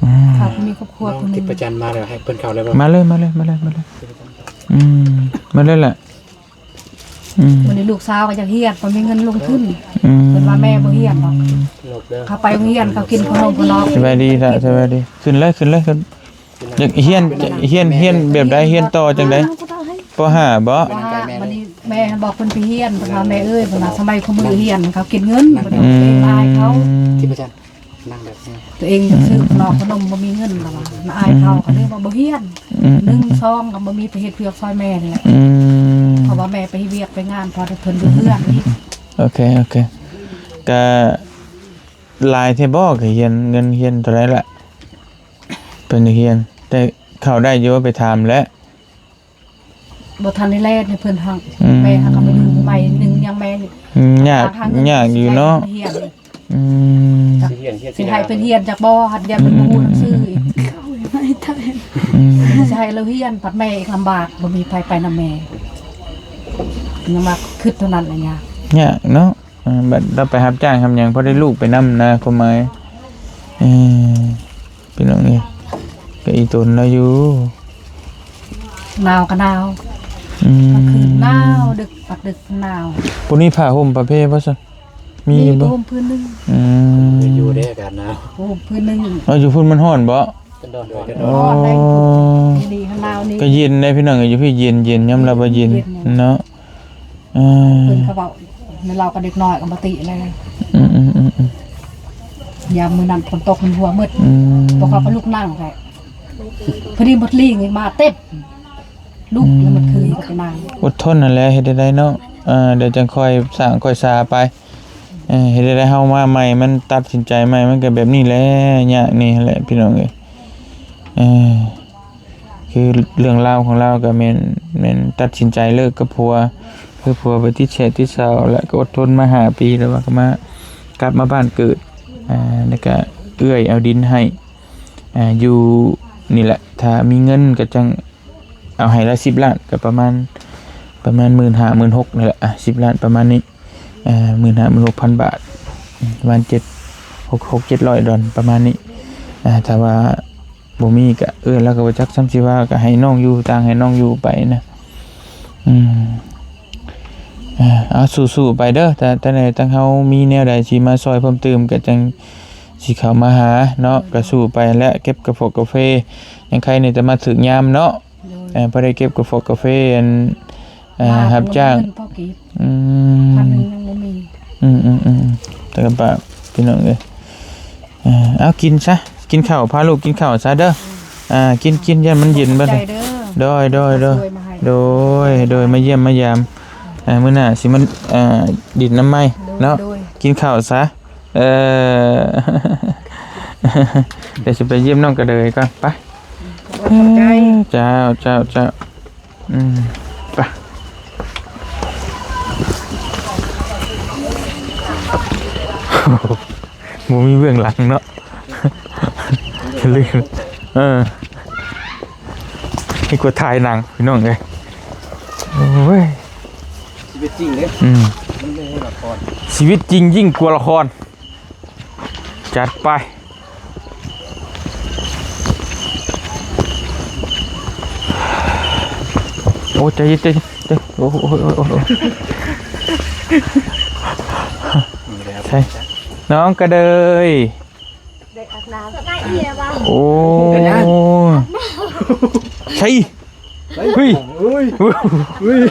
ອືມ ຖ້າມີຄອບຄົວ ນ້ອງທິບປະຈັນມາແລ້ວ ໃຫ້ເພິ່ນເຂົ້າໄດ້ບໍ່? ມາເລີຍ ມາເລີຍ ມາເລີຍ ມາເລີຍ ອືມ ມາເລີຍແຫຼະ ອືມ ມື້ນີ້ລູກສາວກໍຢາກຮຽນ ບໍ່ມີເງິນລົງທຶນ ອືມ ເພິ່ນວ່າແມ່ບໍ່ຮຽນດອກ ເຂົາໄປໂຮງຮຽນ ເຂົາກິນຂະໜົມຂະໜອມ ສະບາຍດີລະ ສະບາຍດີ ຂຶ້ນເລີຍ ຂຶ້ນເລີຍ ຂຶ້ນ ຢາກຮຽນ ຮຽນ ຮຽນແບບໃດ ຮຽນຕໍ່ຈັ່ງໃດ? ປໍຫ້າບໍ? ປໍຫ້າ ບັດນີ້ແມ່ບອກເພິ່ນໄປຮຽນ ເພິ່ນວ່າ ແມ່ເອີຍ ເພິ່ນວ່າສະໄໝຄູ່ມື້ຮຽນເຂົາກິນເງິນ ເພິ່ນວ່າ ອືມ ອາຍເຂົາ ທີ່ປະຈັນ ນັ່ງແບບນີ້ ຕົວເອງຢາກຊື້ຂະໜົມຂະໜົມບໍ່ມີເງິນ ລະວ່າ ອາຍເຂົາ ອືມ ກໍເລີຍວ່າບໍ່ຮຽນ ອືມ ໜຶ່ງ ສອງ ກໍບໍ່ມີໄປເຮັດວຽກຊ່ອຍແມ່ນີ້ແຫຼະ ອືມ ເພາະວ່າແມ່ໄປເຮັດວຽກໄປງານ ພໍໄດ້ເພິ່ນຢູ່ເຮືອນນີ້ ໂອເຄ ໂອເຄ ກະຫຼາຍແທ້ບໍ? ກະຮຽນ ເງິນຮຽນເທົ່າໃດລະ? ເພິ່ນຮຽນ ແຕ່ເຂົ້າໄດ້ຢູ່ ໄປຖາມແລ້ວ ບໍ່ທັນໄດ້ແລ່ນໃຫ້ເພິ່ນຮັກ ອືມ ແມ່ຫາກໍມາຢູ່ໃໝ່ໜຶ່ງ ຍັງແມ່ ອືມ ຍາກ ຍາກຢູ່ເນາະ ອືມ ຊິໃຫ້ເພິ່ນຮຽນຈັກບໍ່ ຫັດຢ້ານເພິ່ນບໍ່ຮູ້ໜັງສືອີກ ອືມ ຊິໃຫ້ລາວຮຽນ ພັດແມ່ອີກລຳບາກ ບໍ່ມີໃຜໄປນຳແມ່ ຍັງວ່າຄິດເທົ່ານັ້ນລະຍາກ ຍາກເນາະ ເອີ ບັດລາວໄປຮັບຈ້າງຮັບຫຍັງ ພໍໄດ້ລູກໄປນຳນະ ຄວາມໝາຍ ເອີ ພີ່ນ້ອງເອີຍ ກໍອີ່ຕົນລາວຢູ່ ໜາວກໍໜາວ ອືມ ກາງຄືນໜາວ ດຶກ ປັດດຶກໜາວ ບໍ່ມີຜ້າຫົ່ມຜ້າເພບໍ່ຊັ້ນ? ມີຢູ່ບໍ່? ມີຜ້າຫົ່ມພື້ນໜຶ່ງ ອືມ ຢູ່ເດ້ອາກາດໜາວ ຜ້າຫົ່ມພື້ນໜຶ່ງ ເອີ ຢູ່ພຸ້ນມັນຮ້ອນບໍ່? ໂອ້ ດີໆ ໜາວນີ້ ກໍເຢັນໄດ໋ພີ່ນ້ອງ ຢູ່ພີ້ເຢັນໆ ຍອມຮັບວ່າເຢັນ ເຢັນ ເນາະ ເອີ ເພິ່ນກໍເວົ້າ ແມ່ນລາວກັບເດັກນ້ອຍກໍບໍ່ຕິແລ້ວ ອືມໆໆໆ ຍາມມື້ນັ້ນຝົນຕົກມັນຫົວໝົດ ອືມ ພວກເຂົາກໍລຸກນັ່ງແທ້ ພໍດີໝົດລີງມາເຕັບ ລຸກແລ້ວມັນຄືນກໍໄປນັ່ງ ອົດທົນຫັ້ນແຫຼະ ເຮັດໄດ້ເນາະ ເອີ ດຽວຈັ່ງຄ່ອຍສ້າງຄ່ອຍສາໄປ ເອີ ເຮັດໄດ້ ເຮົາມາໃໝ່ ມັນຕັດສິນໃຈໃໝ່ ມັນກໍແບບນີ້ແຫຼະ ຍາກນີ້ແຫຼະ ພີ່ນ້ອງເອີຍ ເອີ ຄືເລື່ອງລາວຂອງລາວກໍແມ່ນ ແມ່ນຕັດສິນໃຈເລີກກັບຜົວ ຄືຜົວໄປຕິດແຊດຕິດສາວ ແລ້ວກໍອົດທົນມາຫ້າປີ ແລ້ວວ່າກໍມາ ກັບມາບ້ານເກີດ ອ່າ ແລ້ວກໍເອື້ອຍເອົາດິນໃຫ້ ອ່າ ຢູ່ນີ້ແຫຼະ ຖ້າມີເງິນກໍຈັ່ງເອົາໃຫ້ລະສິບລ້ານ ກໍປະມານ ປະມານໝື່ນຫ້າ ໝື່ນຫົກ ນີ້ແຫຼະ ອ່າ ສິບລ້ານປະມານນີ້ ອ່າ ໝື່ນຫ້າ ໝື່ນຫົກພັນບາດ ປະມານເຈັດ ຫົກ ຫົກເຈັດຮ້ອຍດອນ ປະມານນີ້ ອ່າ ຖ້າວ່າ ບໍ່ມີກະ ເອີ ລາວກໍບໍ່ຈັກສ່ຳຊິວ່າ ກໍໃຫ້ນ້ອງຢູ່ ຕ່າງໃຫ້ນ້ອງຢູ່ໄປນະ ອືມ ເອີ ເອົາ ສູ້ໆໄປເດີ ຖ້າ ຖ້າໃດທາງເຮົາມີແນວໃດຊິມາຊ່ອຍເພີ່ມຕື່ມ ກໍຈັ່ງຊິເຂົ້າມາຫາເນາະ ກໍສູ້ໄປແຫຼະ ເກັບກາຟອກກາເຟ ຍັງໄຄນີ້ແຕ່ມາຖືກຍາມເນາະ ໂດຍ ເອີ ພໍໄດ້ເກັບກາຟອກກາເຟ ອັນ ເອີ ຮັບຈ້າງ ອືມ ພັນໜຶ່ງຍັງບໍ່ມີ ອືມໆໆ ແຕ່ກໍປາກ ພີ່ນ້ອງເອີຍ ເອີ ເອົາ ກິນຊະ ກິນເຂົ້າ ພາລູກກິນເຂົ້າຊະເດີ ອ່າ ກິນ ກິນ ຢ້ານມັນເຢັນເບິດ ຂອບໃຈເດີ ໂດຍ ໂດຍ ໂດຍ ຊ່ວຍມາໃຫ້ ໂດຍ ໂດຍ ມາຢ້ຽມມາຢາມ ອ່າ ມື້ໜ້າຊິມາ ອ່າ ດິນນຳໃໝ່ເນາະ ໂດຍ ໂດຍ ກິນເຂົ້າຊະ ເອີ ດຽວຊິໄປຢ້ຽມນ້ອງກະເດີຍກ່ອນ ໄປ ຂອບໃຈ ເຈົ້າ ເຈົ້າ ເຈົ້າ ອືມ ໄປ ບໍ່ມີເບື້ອງຫຼັງເນາະ ລືມ ເອີ ໃຫ້ກວດຖ່າຍໜັງ ພີ່ນ້ອງເອີຍ ໂອ້ຍ. ຊີວິດຈິງເດ້ ອືມ ມັນບໍ່ແມ່ນລະຄອນ ຊີວິດຈິງຍິ່ງກວ່າລະຄອນ ຈັດໄປ ໂອ້ ໃຈເຢັນ ໃຈເຢັນ ໃຈ ໂອ້ຍ ໂອ້ຍ ໂອ້ຍ ໂອ້ຍ ໃສ່ ນ້ອງກະເດີຍ ໄດ້ອາບນ້ຳ ໂອ້ ເປັນຫຍັງ? ໃສ່ ເຮີ້ຍ ເຮີ້ຍ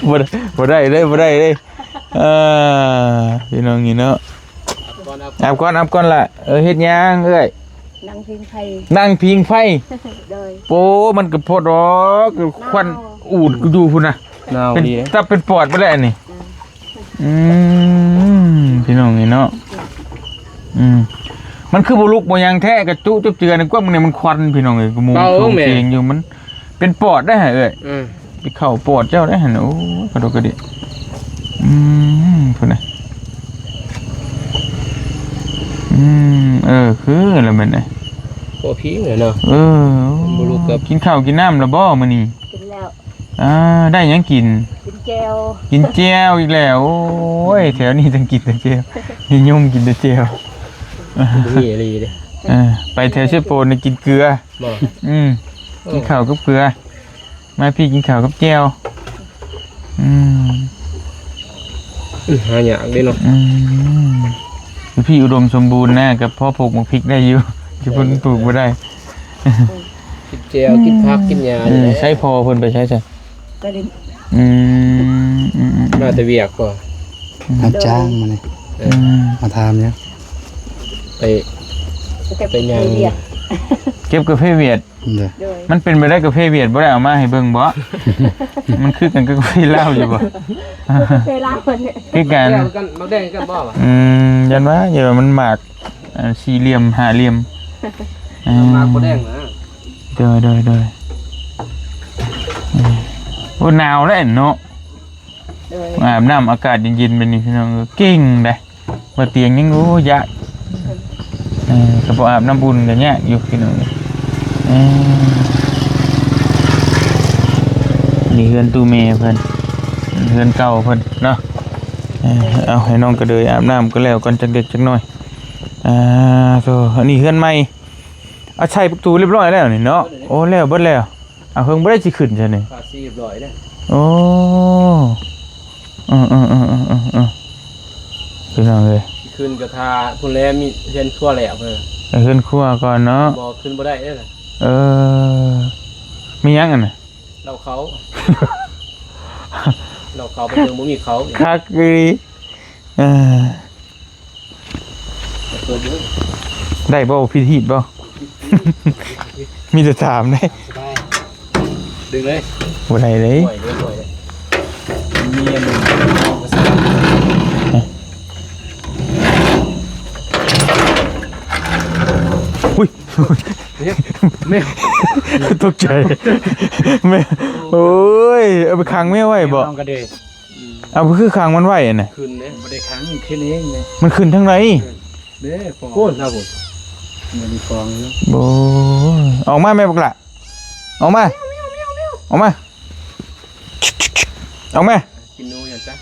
ບໍ່ໄດ້ ບໍ່ໄດ້ເດ້ ບໍ່ໄດ້ເດ້ ເອີ ພີ່ນ້ອງນີ້ເນາະ ອາບກ່ອນ ອາບກ່ອນລະ ເອີ ເຮັດຫຍັງເອື້ອຍ? ນັ່ງພິງໄຟ ນັ່ງພິງໄຟ ໂດຍ ໂອ້ ມັນກະພໍດອກ ຄວັນອູດຢູ່ພຸ້ນນະ ໜາວ ເປັນ ດີເດ້ ຕັບເປັນປອດໄປແລ້ວອັນນີ້ ອືມ ອືມ ພີ່ນ້ອງນີ້ເນາະ ອືມ ມັນຄືບໍ່ລຸກບໍ່ຫຍັງແທ້ ກະຈຸຈົບເຈື່ອນກວ່າມື້ນີ້ມັນຄວັນ ພີ່ນ້ອງເອີຍ ກະມຸງ ເບົາ ໂຈງ ແມ່ ເຈງຢູ່ ມັນເປັນປອດໄດ໋ຫະເອື້ອຍ ອືມ ໄປເຂົ້າປອດເຈົ້າໄດ໋ຫັ້ນ ໂອ້ ກະດົກກະດິ ອືມ ພຸ້ນນະ ອືມ ເອີ ຄືລະແມ່ນເດ້ ພໍພິງແຫຼະເນາະ ເອີ ບໍ່ລຸກ ກິນເຂົ້າກິນນ້ຳລະບໍ່ມື້ນີ້? ກິນແລ້ວ ອ່າ ໄດ້ຫຍັງກິນ? ກິນແຈ່ວ ກິນແຈ່ວອີກແລ້ວ ໂອ້ຍ ແຖວນີ້ຈັ່ງກິນແຕ່ແຈ່ວ ນິຍົມກິນແຕ່ແຈ່ວ ບໍ່ມີອີ່ຫຼີເດ້ ເອີ ໄປແຖວເຊໂປນນີ້ກິນເກືອ ບໍ່ ອືມ ເອີ ກິນເຂົ້າກັບເກືອ ມາພີ້ກິນເຂົ້າກັບແຈ່ວ ອືມ ຫາຍາກເດ້ເນາະ ອືມ ຢູ່ພີ້ອຸດົມສົມບູນນະ ກະພໍປູກໝາກພິກໄດ້ຢູ່ ຢູ່ພຸ້ນປູກບໍ່ໄດ້ ກິນແຈ່ວ ກິນຜັກກິນຫຍ້າ ອືມ ນີ້ແຫຼະ ໃຊ້ພໍ່ເພິ່ນໄປໃສຊະ? ໄປຫຼິ້ນ ອືມ ອືມ ອືມ ມາແຕ່ວຽກບໍ່? ອືມ ຮັບຈ້າງມານີ້ ເອີ ອືມ ມາຖາມຢູ່ ໄປ ໄປຫຍັງ ເກັບກາເຟຫວຽດ ໂດຍ ໂດຍ ມັນເປັນໄປໄດ້ກາເຟຫວຽດບໍ່ໄດ້ເອົາມາໃຫ້ເບິ່ງບໍ່? ມັນຄືກັນກັບກາເຟລາວຢູ່ບໍ່? ກາເຟລາວເພິ່ນ ຄືກັນ ແດງກັນ ໝາກແດງກັນບໍ່ວະ? ອືມ ຢ້ານວ່າ ຢ້ານວ່າມັນໝາກ ອ່າ ສີ່ຫຼ່ຽມ ຫ້າຫຼ່ຽມ ໝາກບໍ່ແດງນະ ໂດຍ ໂດຍ ໂດຍ ໂອ້ ໜາວແລ້ວເນາະ ໂດຍ ອາບນ້ຳອາກາດເຢັນໆ ແບບນີ້ພີ່ນ້ອງເອີຍ ເກັ່ງເດ້ ບໍ່ຕຽງຍັງ ໂອ້ ຢ້ານ ເອີ ກະບໍ່ອາບນ້ຳອຸ່ນກະຍາກຢູ່ພີ່ນ້ອງເອີຍ ເອີ ນີ້ເຮືອນຕູ້ແມ່ເພິ່ນ ເຮືອນເກົ່າເພິ່ນເນາະ ເອີ ເອົາໃຫ້ນ້ອງກະເດີຍອາບນ້ຳກະແລ້ວກ່ອນ ຈັກເລັກຈັກນ້ອຍ ອ່າ ໂທ້ ອັນນີ້ເຮືອນໃໝ່ ເອົາໃສ່ປະຕູຮຽບຮ້ອຍແລ້ວນີ້ເນາະ ໂອ້ ແລ້ວເບິດແລ້ວ ເອົາເຫິງບໍ່ໄດ້ຊິຂຶ້ນຊະນີ້ ທາສີຮຽບຮ້ອຍເດ້ ໂອ້ ເອີໆໆໆໆ ພີ່ນ້ອງເອີຍ ຊິຂຶ້ນກະຖ້າພຸ້ນແຫຼະ ມີເຮືອນຄົວແລ້ວເພິ່ນ ເຮືອນຄົວກ່ອນເນາະ ບໍ່ຂຶ້ນບໍ່ໄດ້ເດ້ ເອີ ມີຫຍັງອັນນະ ເຫຼົ້າເຂົ້າ ເຫຼົ້າເຂົ້າ ເພິ່ນຍັງບໍ່ມີເຂົ້າ ຄັກອີ່ຫຼີ ເອີ ເປີດເບິ່ງ ໄດ້ບໍ່? ຜິດຮີດບໍ່? ມີແຕ່ຖາມເດ້ ສະບາຍ ດຶງເລີຍ ບໍ່ໄດ້ເດ້ ປ່ອຍເລີຍ ປ່ອຍເລີຍ ມີອັນໜຶ່ງ ອຸ້ຍ ແມວ ຕົກໃຈ ແມວ ໂອ້ຍ ເອົາໄປຂັງແມວໄວ້ບໍ່? ນ້ອງກະເດ ອືມ ເອົາ ຄືຂັງມັນໄວ້ຫັ້ນນະ ຂຶ້ນເດ້ ບໍ່ໄດ້ຂັງ ມັນຂຶ້ນເອງເດ້ ມັນຂຶ້ນທາງໃດ? ເດ້ ໂພນລາວພຸ້ນ ມັນມີຟອງຢູ່ ໂອ້ຍ ອອກມາແມ່ບັກຫຼ້າ ອອກມາ ອອກມາ ອອກມາ ກິນໜູຢູ່ຊະ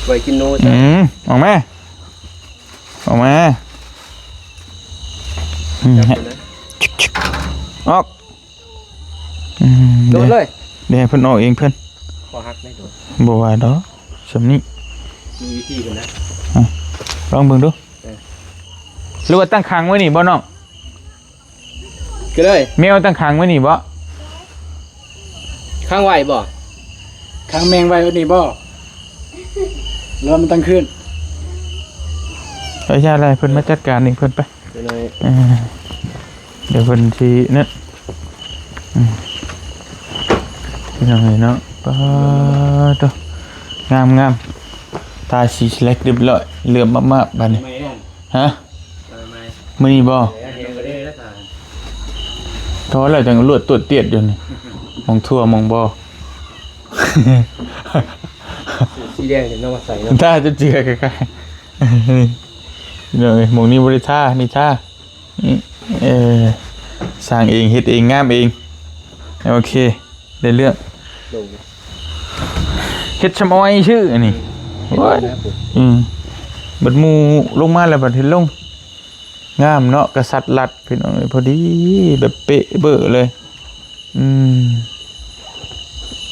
ໄວ້ກິນໜູຊະ ອືມ ອອກມາ ອອກມາ ອືມ ອອກ ອືມ ໂດດເລີຍ ເດ ເດ ໃຫ້ເພິ່ນອອກເອງເພິ່ນ ຄໍຫັກໄດ້ໂດດ ບໍ່ວ່າດອກ ສ່ຳນີ້ ມີວິທີເພິ່ນນະ ອືມ ລອງເບິ່ງດູ ເອີ ຫຼືວ່າຕັ້ງຂັງໄວ້ນີ້ບໍ່ນ້ອງ? ກະເລີຍ ແມວຕັ້ງຂັງໄວ້ນີ້ບໍ່? ຂັງໄວ້ບໍ່? ຂັງແມງໄວ້ນີ້ບໍ່? ຫຼືວ່າມັນຕັ້ງຄືນ? ເອີ ຢ່າເລີຍ ເພິ່ນມາຈັດການເອງເພິ່ນໄປ ເອີ ດຽວເພິ່ນຊິນັ້ນ ອືມ ພີ່ນ້ອງເອີຍເນາະ ປາດໂທ້ ງາມໆ ທາສີສະແລັກຮຽບຮ້ອຍ ເຫຼື້ອມມາບໆ ບາດນີ້ ຮະ? ມື້ນີ້ບໍ່? ທໍ່ແລ້ວຈັ່ງລວດຕວດຕຽດຢູ່ນີ້ ໝ່ອງທົ່ວໝ່ອງບໍ່ ສີແດງເຫັນເອົາມາໃສ່ເນາະ ຖ້າຈະເຈື່ອຄ້າຍໆ ເນາະ ໝ່ອງນີ້ບໍ່ໄດ້ທາ ນີ້ທາ ເອີ ສ້າງເອງ ເຮັດເອງ ງາມເອງ ໂອເຄ ໄດ້ເລື່ອງ ລົງ ໂ ເຮັດຊະມອຍຊື່ອັນນີ້. ເຫັນ ໂອ້ຍ ແລ້ວ ອືມ ບັດໝູ່ລົງມາແລ້ວບັດເຫັນລົງ ງາມເນາະ ກະສັດລັດ ພີ່ນ້ອງເອີຍ ພໍດີ ແບບເປະເບີເລີຍ. ອືມ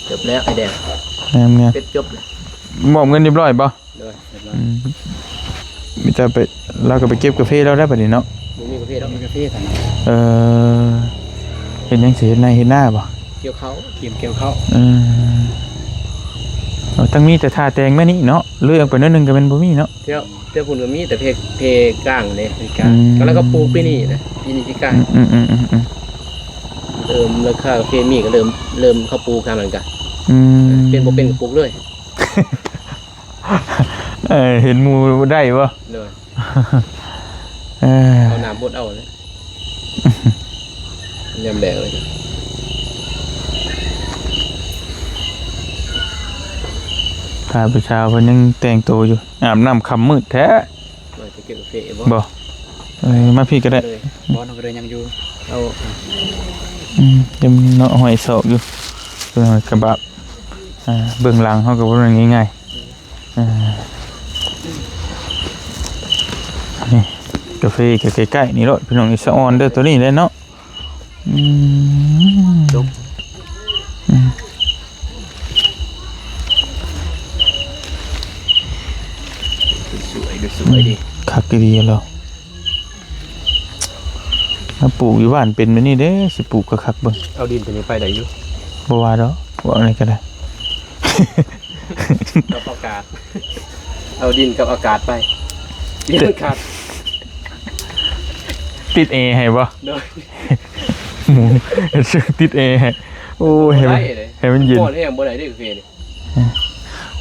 ຈົບແລ້ວໄອ້ແດງ ງາມໆ ເປັດຈົບແລ້ວ ມອບເງິນຮຽບຮ້ອຍບໍ່? ໂດຍ ຮຽບຮ້ອຍ ອືມ ມີແຕ່ໄປ ລາວກໍໄປເກັບກາເຟລາວໄດ້ບັດນີ້ເນາະ. ບໍ່ມີກາເຟດອກ ມີກາເຟຊັ້ນນະ. ເອີ ເຮັດຫຍັງຊິ ເຮັດໄຮ່ເຮັດນາບໍ່? ກ່ຽວເຂົ້າ ກຽມກ່ຽວເຂົ້າ. ເອີ ເອີ ຕັ້ງມີແຕ່ທ່າແຕ່ງມານີ້ເນາະ ເລີຍອອກໄປໜ້ອຍໜຶ່ງກໍແມ່ນບໍ່ມີເນາະ. ແຖວ ແຖວພຸ້ນກໍມີແຕ່ເພ ເພກາງເດ້ ເພກາງ ອືມ ກໍລາວກໍປູກປີນີ້ນະ ປີນີ້ປີກາຍ. ອືມໆ ເລີ່ມລາຄາກາເຟມີກໍເລີ່ມ ເລີ່ມເຂົາປູກທາງນັ້ນກະ ອືມ ເປັນບໍ່ເປັນກໍປູກເລີຍ. ເອີ ເຫັນໝູ່ໄດ້ບໍ່? ໂດຍ ເອີ ເອົານ້ຳຫົດເອົາເລີຍ ຍາມແລງເລີຍ. ພາຜູ້ສາວເພິ່ນຍັງແຕ່ງໂຕຢູ່ ອາບນ້ຳຄ່ຳມືດແທ້. ວ່າຈະເກັບກາເຟບໍ່? ບໍ່ ເອີ ມາພີ້ກໍໄດ້. ເລີຍ ບໍ່ ນ້ອງກໍເລີຍຍັງຢູ່ ເອົາ ອືມ ຍັງເນາະ ຫ້ອຍສອກຢູ່ ເບິ່ງກະບາບ ອ່າ ເບື້ອງຫຼັງເຮົາກໍບໍ່ແມ່ນງ່າຍໆ. ອ່າ ນີ້ກາເຟກໍໃກ້ໆນີ້ໂລດ ພີ່ນ້ອງ ອີສະອອນເດີ ໂຕນີ້ແຫຼະເນາະ. ອືມ ຈົບ ອືມ ສວຍ ສວຍດີ ຄັກອີ່ຫຼີແລ້ວ. ມາປູກຢູ່ບ້ານເປັນແບບນີ້ເດ້ ຊິປູກຄັກໆເບິ່ງ. ເອົາດິນຕົວນີ້ໄປໄດ້ຢູ່ ບໍ່ວ່າດອກ ເວົ້າແນວໃດກໍໄດ້ ກັບອາກາດ ເອົາດິນກັບອາກາດໄປ ດິນມັນຂາດ ຕິດແອໃຫ້ບໍ່? ໂດຍ ໝູ່ ຕິດແອໃຫ້ ໂອ້ຍ ໃຫ້ມັນ ບໍ່ໄດ້ເດ້ ໃຫ້ມັນເຢັນ ຮ້ອນແຮງບໍ່ໄດ້ເດ້ກາເຟນີ້.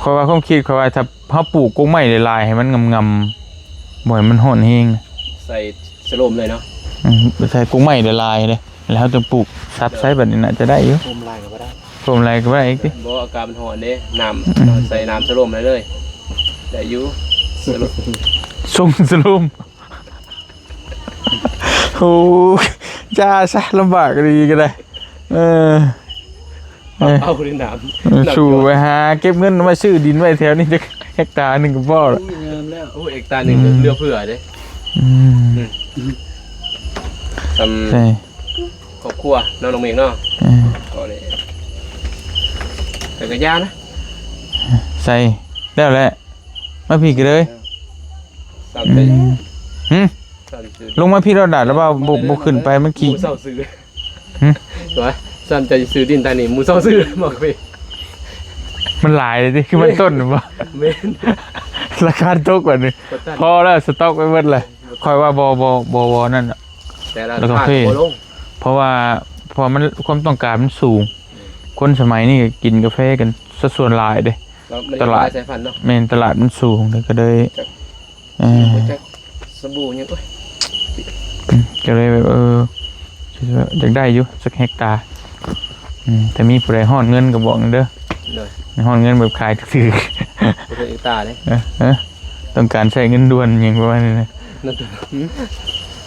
ຂ້ອຍວ່າຄວາມຄິດຂ້ອຍວ່າ ຖ້າເຮົາປູກກົກໄມ້ຫຼາຍໆ ໃຫ້ມັນງຳໆ ບໍ່ໃຫ້ມັນຮ້ອນແຮງ ໃສ່ສະໂລມເລີຍເນາະ. ອືມ ໃສ່ກົກໄມ້ຫຼາຍໆເດ້ ແລ້ວເຮົາຈຶ່ງປູກສັດໃສ່ ບັດນີ້ໜ້າຈະໄດ້ຢູ່. ໂຮມຫຼາຍກໍບໍ່ໄດ້ ໂຮມຫຼາຍກໍບໍ່ໄດ້ອີກຕິ. ບໍ່ ອາກາດມັນຮ້ອນເດ້ ນ້ຳ ອືມ ໃສ່ນ້ຳສະໂລມໄດ້ເລີຍ ໄດ້ຢູ່ ສະໂລມ ຊົງສະໂລມ. ໂອ້ ຢ່າຊະ ລຳບາກອີ່ຫຼີກໍໄດ້. ເອີ ເອົາດິນນ້ຳ ເອີ ສູ້ໄປຫາເກັບເງິນໄວ້ຊື້ດິນໄວ້ແຖວນີ້ຈັກເຮັກຕາໜຶ່ງກໍພໍລະ. ໂອ້ຍ ງາມແລ້ວ ໂອ້ຍ ເຮັກຕາໜຶ່ງ ອືມ ເຫຼືອເຟືອເດ້. ອືມ ອືມ ສ່ຳ ໃຊ່ ຄອບຄົວເນາະ ນ້ອງເມກເນາະ. ເອີ ກໍເລີຍ ແຕ່ກໍຢ່ານະ ໃສ່ແລ້ວແຫຼະ. ມາພີ້ກໍເລີຍ ເອີ ສ່ຳ ອືມ ຫຶ ສ່ຳ ລົງມາພີ້ໂລດດາດ ແລ້ວວ່າບໍ່ ບໍ່ຂຶ້ນໄປ ມັນຂີ້ ໝູ່ເຊົ່າຊື້ ຫຶ ວ່າສ່ຳຈະຊື້ດິນຕານີ້ ໝູ່ເຊົ່າຊື້ ໝາກເວ ມັນຫຼາຍເດ້ ຄືມັນຕົ້ນບໍ່ ແມ່ນ ລາຄາຕົກບັດນີ້ ບໍ່ທັນ ພໍແລ້ວ ສະຕັອກໄວ້ໝົດແລ້ວ. ຂ້ອຍວ່າບໍ່ ບໍ່ ບໍ່ ບໍ່ນັ້ນດອກ ແຕ່ລາຄາບໍ່ລົງ ເພາະວ່າ ເພາະວ່າມັນ ຄວາມຕ້ອງການມັນສູງ ຄົນສະໄໝນີ້ກໍກິນກາແຟກັນສັດສ່ວນຫຼາຍເດ້ ຕະຫຼາດ ແມ່ນ ຕະຫຼາດມັນສູງ ກໍເລີຍ ເອີ ບໍ່ຈັກສະບູຫຍັງ ໂອ້ຍ ອືມ ກໍເລີຍແບບ ເອີ ຢາກໄດ້ຢູ່ຈັກເຮັກຕາ. ອືມ ຖ້າມີຜູ້ໃດຮ້ອນເງິນກໍບອກແດ່ເດີ ໂດຍ ຮ້ອນເງິນແບບຂາຍຖືກໆ ບໍ່ເຖິງເຮັກຕາເດ້. ເອີ ເອີ ຕ້ອງການໃຊ້ເງິນດ່ວນຫຍັງປະມານນີ້ນະ.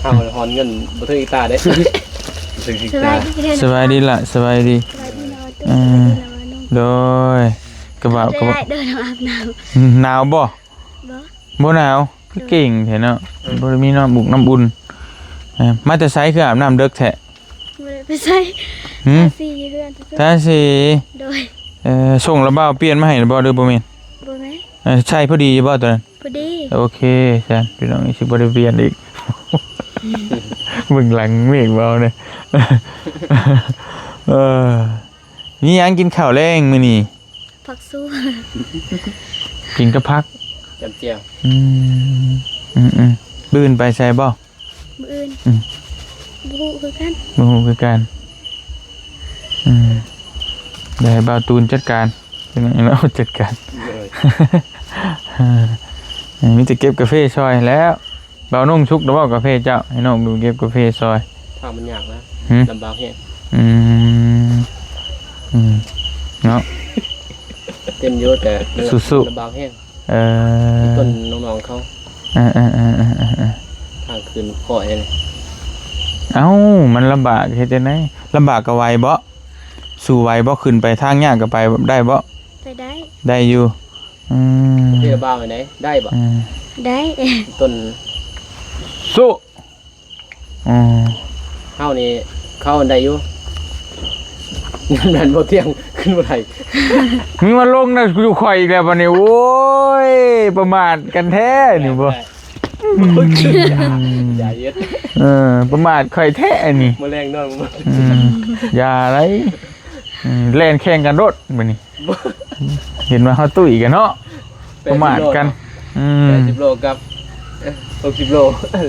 ເຮົາຮ້ອນເງິນບໍ່ເຖິງເຮັກຕາເດ້ ບໍ່ເຖິງເຮັກຕາ. ສະບາຍດີລະ ສະບາຍດີ ສະບາຍດີເນາະ. ເອີ ສະບາຍດີເນາະ ໂດຍ ກະບາ ກະບາ ເດີນອາບນ້ຳ ໜາວບໍ່? ບໍ່ ບໍ່ໜາວ ຄືເກັ່ງແທ້ເນາະ ເອີ ບໍ່ໄດ້ມີນ້ຳອຸກນ້ຳອຸ່ນ. ເອີ ມາແຕ່ໃສຄືອາບນ້ຳເດິກແທ້? ບໍ່ໄດ້ໄປໃສ ຫື ທາສີຢູ່ເຮືອນ ທາສີ. ໂດຍ ເອີ ສົ່ງລະບ່າວປ່ຽນມາໃຫ້ລະບໍ່ ຫຼືບໍ່ແມ່ນ? ບໍ່ແມ່ນ ເອີ ໃສ່ພໍດີຢູ່ບໍ່ຕອນນັ້ນ? ພໍດີ ໂອເຄຊັ້ນ ພີ່ນ້ອງ ຊິບໍ່ໄດ້ປ່ຽນອີກ. ເບິ່ງຫຼັງເມກເວົ້າເດ້ ເອີ ມີຫຍັງກິນເຂົ້າແລງມື້ນີ້? ຜັກຊູ ກິນກັບຜັກ ຈ້ຳແຈ່ວ. ອືມ ອືມໆ ມື້ອື່ນໄປໃສບໍ່? ມື້ອື່ນ ອືມ ບໍ່ຮູ້ຄືກັນ ບໍ່ຮູ້ຄືກັນ. ອືມ ດຽວໃຫ້ບ່າວຕູນຈັດການ ເປັນຫຍັງເນາະ ຈັດການ ໂດຍ ເອີ ມີແຕ່ເກັບກາເຟຊ່ອຍແລ້ວ. ບ່າວນຸ່ງ ສຸກແລ້ວບໍ່ກາເຟເຈົ້າ? ໃຫ້ນ້ອງດູເກັບກາເຟຊ່ອຍ. ທາງມັນຍາກນະ ຫື ລຳບາກແຮງ. ອືມ ອືມ ເນາະ ເຕັມຢູ່ ແຕ່ ສູ້ໆ ລຳບາກແຮງ. ເອີ ຕົ້ນນ້ອງໆເຂົາ ເອີໆ ທາງຂຶ້ນຂ້ອຍ. ເອົ້າ ມັນລຳບາກເຮັດຈັ່ງໃດ? ລຳບາກກໍໄຫວບໍ່? ສູ້ໄຫວບໍ່? ຂຶ້ນໄປທາງຍາກກໍໄປໄດ້ບໍ່? ໄປໄດ້. ໄດ້ຢູ່. ອືມ ເທື່ອບ່າວໄດ້ ໄດ້ບໍ່? ອືມ ໄດ້ ຕົ້ນ ສຸ ອືມ ເຮົານີ້ເຂົ້າໄດ້ຢູ່. ນັ້ນບໍ່ຕຽງຂຶ້ນບໍ່ໄດ້. ມຶງມາລົງນະຢູ່ຂ້ອຍອີກແລ້ວບັດນີ້. ໂອ້ຍ ປະໝາດກັນແທ້ນີ້ບໍ່? ຢ່າເຮັດ ເອີ ປະໝາດຂ້ອຍແທ້ນີ້. ມື້ແລງນອນບໍ່ຫຼັບ. ອືມ ຢ່າໄດ໋. ອືມ ແລ່ນແຂ່ງກັນໂລດມື້ນີ້. ເຫັນວ່າເຮົາຕຸ້ຍກັນເນາະ ປະໝາດກັນ. ອືມ ແປດສິບໂລກັບ ເອີ ຫົກສິບໂລ.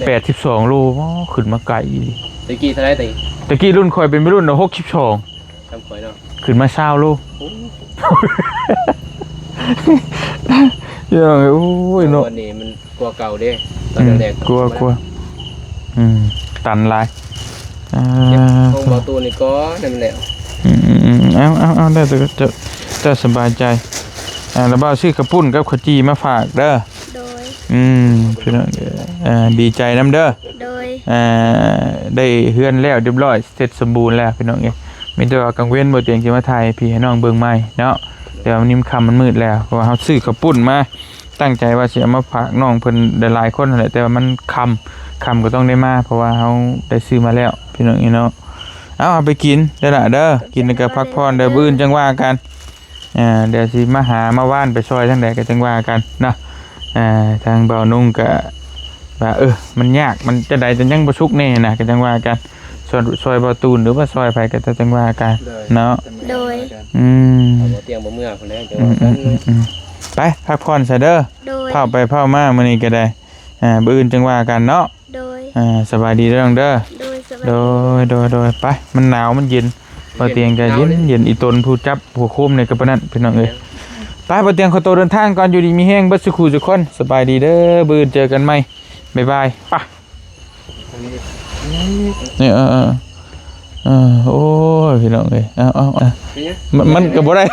ແປດສິບສອງໂລ. ໂອ້ ຂຶ້ນມາໄກອີ່ຫຼີ. ແຕ່ກີ້ເທົ່າໃດ? ແຕ່ກີ້ ແຕ່ກີ້ລຸ້ນຂ້ອຍເປັນໄວລຸ້ນ ຫົກສິບສອງ ສ່ຳຂ້ອຍເນາະ. ຂຶ້ນມາຊາວໂລ. ໂອ້ ເອີ ໂອ້ຍເນາະ ວັນນີ້ມັນ ກວ່າເກົ່າເດ້ ຕອນແລກໆ ອືມ ກວ່າ ກວ່າ ອືມ ຕັນຫຼາຍ. ອ່າ ເກັບຂອງບໍ່ຕູ້ນີ້ກ່ອນໃຫ້ມັນແລ້ວ. ອືມໆໆ ເອົາໆໆ ແລ້ວແຕ່ເຈົ້າ ເຈົ້າສະບາຍໃຈ. ອ່າ ແລ້ວບ່າວຊື້ເຂົ້າປຸ້ນກັບເຂົ້າຈີ່ມາຝາກເດີ. ໂດຍ ອືມ ພີ່ນ້ອງ ເອີ ດີໃຈນຳເດີ. ໂດຍ ອ່າ ໄດ້ເຮືອນແລ້ວຮຽບຮ້ອຍ ເສັດສົມບູນແລ້ວ ພີ່ນ້ອງເອີຍ. ມີແຕ່ວ່າກາງເວັນບໍ່ຕຽງຊິມາຖ່າຍໃຫ້ພີ່ໃຫ້ນ້ອງເບິ່ງໃໝ່ເນາະ ແຕ່ວ່າມັນຍັງຄ່ຳ ມັນມືດແລ້ວ ເພາະວ່າເຮົາຊື້ເຂົ້າປຸ້ນມາ ຕັ້ງໃຈວ່າຊິເອົາມາຝາກນ້ອງເພິ່ນຫຼາຍໆຄົນຫັ້ນແຫຼະ ແຕ່ວ່າມັນຄ່ຳ ຄ່ຳກໍຕ້ອງໄດ້ມາ ເພາະວ່າເຮົາໄດ້ຊື້ມາແລ້ວ ພີ່ນ້ອງເອີຍເນາະ. ເອົາ ເອົາໄປກິນເດີລະເດີ ກິນແລ້ວກໍພັກຜ່ອນເດີ ມື້ອື່ນຈັ່ງວ່າກັນ. ອ່າ ດຽວຊິມາຫາມາຫວ່ານໄປຊ່ອຍທາງໃດກໍຈັ່ງວ່າກັນເນາະ. ອ່າ ທາງບ່າວນຸ່ງກໍວ່າ ເອີ ມັນຍາກ ມັນຈັ່ງໃດ ຈະຍັງບໍ່ສຸກແນ່ນະ ກໍຈັ່ງວ່າກັນ ຊ່ອຍ ຊ່ອຍບ່າວຕູນ ຫຼືວ່າຊ່ອຍໃຜກໍຈັ່ງວ່າກັນເນາະ. ໂດຍ ອືມ ເອົາບໍ່ຕຽງບໍ່ເມື່ອພຸ້ນແຫຼະ ຈັ່ງວ່າກັນ. ອືມໆໆ ໄປພັກຜ່ອນຊະເດີ. ໂດຍ ພ້າວໄປພ້າວມາມື້ນີ້ກໍໄດ້ ອ່າ ມື້ອື່ນຈັ່ງວ່າກັນເນາະ. ໂດຍ ອ່າ ສະບາຍດີເດີນ້ອງເດີ. ໂດຍ ສະບາຍ ໂດຍ ໂດຍ ໂດຍ ໄປ ມັນໜາວ ມັນເຢັນ ບໍ່ຕຽງກໍເຢັນ ເຢັນ ອີ່ຕົນຜູ້ຈັບຫົວໂຄມນີ້ກໍປານນັ້ນ ພີ່ນ້ອງເອີຍ. ໄປ ບໍ່ຕຽງຂໍໂຕເດີນທາງກ່ອນ ຢູ່ດີມີແຮງເບິດສູ່ຄູ່ສູ່ຄົນ ສະບາຍດີເດີ ມື້ອື່ນເຈີກັນໃໝ່ ບາຍບາຍ. ໄປ ນີ້ ເອີ ເອີ ເອີ ເອີ ໂອ້ຍ ພີ່ນ້ອງເອີຍ ເອົາ ເອົາ ເອົາ ມັນ ມັນກໍບໍ່ໄດ້.